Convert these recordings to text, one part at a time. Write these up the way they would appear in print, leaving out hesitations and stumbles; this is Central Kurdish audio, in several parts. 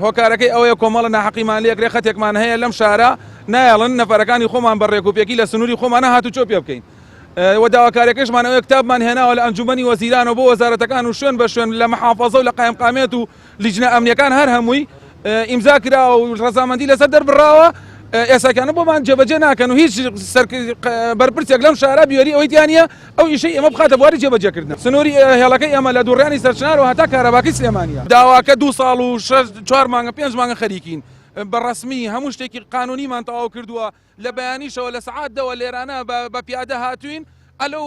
هۆکارەکەی ئەوەیە کۆمەڵە ناحەقیمان لێکرێ، خەتێکمان هەیە لەم شارە نایەڵن نەفەرەکانی خۆمان بە ڕێکوپێکی لە سنووری خۆمانە هاتوچۆ پێ بکەین و داواکاریەکەشمان ئەوەیە کتابمان هێناوە لە ئەنجومەنی وەزیرانەوە بۆ وەزارەتەکان و شوێن بە شوێن لە محافەزە و لە قایمقامیەت و لیجنە ئەمنیەکان هەر هەمووی ئیمزا کراوە و ڕەزامەندی لەسەر دەربڕاوە، ئێساکانە بۆمان جێبەجێ ناکەن و هیچ بەرپرسێک لەم شارە بیوەری ئەوەی تیا نییە ئەو ئیشەی ئێمە بخاتە بواری جێبەجێکردن. سنووری هێڵەکەی ئێمە لە دووڕیانی سەرچنارەوە هەتا کارەباکەی سلێمانییە. داواکە دوو ساڵ و شەش چوار مانگە پێنج مانگە خەریکین بە ڕەسمی هەموو شتێکی قانونیمان تەواو کردووە، لە بەیانیشەوە لە سەعات دەوە لێرانە بە پیادە هاتووین ئەلەو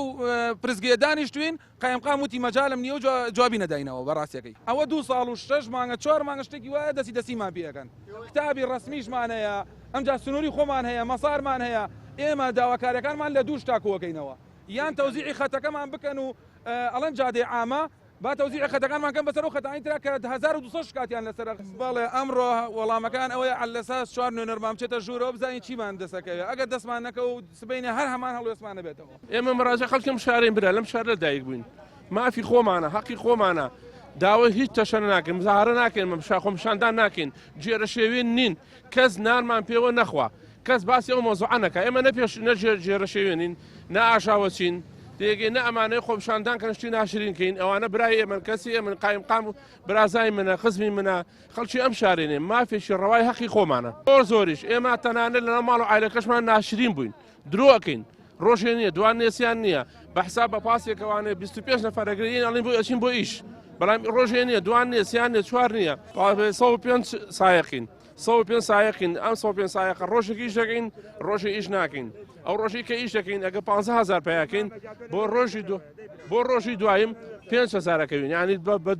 پرسگەیە دانیشتووین، قایمقام وتی مەجالم نییە و جوابی نەداینەوە بە ڕاستیەکەی ئەوە دوو ساڵ و شەش مانگە چوار مانگە شتێکی وایە دەستی دەستیمان پێ ئەکەن کتابی ڕەسمیشمان هەیە ئەمجا سنووری خۆمان هەیە مەسارمان هەیە ئێمە داواکاریەکانمان لە دوو شتا کۆکەینەوە یان تەوزیعی خەتەکەمان بکەن و ئەڵێن جادەی عامە با تەوزیعی خەتەکانمان کەن بەسەر ئەو خەتانەی ترا کە 1200 شکاتیان لەسەرە. بەڵێ ئەمڕۆ وەڵامەکان ئەوەیە عەلەساس چوار نوێنەرمان بچێتە ژوورەوە بزانین چیمان دەسەکەوێ ئەگەر دەستمان نەکەوت سبەینێ هەر هەمان هەڵوێستمان ئەبێتەوە. ئێمە مەراجع خەڵکی ئەم شارەین برا لەم شارە لەدایک بووین مافی خۆمانە هەقی خۆمانە داوای هیچ تەشەنە ناکەین مزاهرە ناکەین مەمشا خۆپیشاندان ناکەین گێرەشێوێن نین کەس نانمان پێوە نەخوا کەس باسی ئەو مەوزوعە نەکا ئێمە نە پێش نە گێرەشێوێنین نە ئاژاوەچین تێگەی نە ئەمانەی خۆپیشاندان کەن شتی ناشرین کەین ئەوانە برای ئێمەن کەسی ئێمن قایمقام و برازای منە خزمی منە خەڵکی ئەم شارێنێ مافێکی ڕەوای هەقی خۆمانە زۆر زۆریش ئێمە تەنانەت لەناو ماڵ و عایلەکەشمان ناشرین بووین درۆ ئەکەین ڕۆژێ نییە دوان نییە سیان نییە بە حساب بە پاسێکەوانێ 25 نەفەر ئەگرین ئەڵین بۆ ئەچین بۆ ئیش بەڵام ڕۆژێ نییە دوان نییە سیان نییە چوار نییە 105 سایەقین 105 سایەقین ئەم 105 سایەقە ڕۆژێک ئیش دەکەین ڕۆژێ ئیش ناکەین ئەو ڕۆژی کە ئیش دەکەین ئەگە 15000 پیاکەین بۆ ڕۆژی دو بۆ ڕۆژی دواییم 5000 ئەکەوین یعنی بە.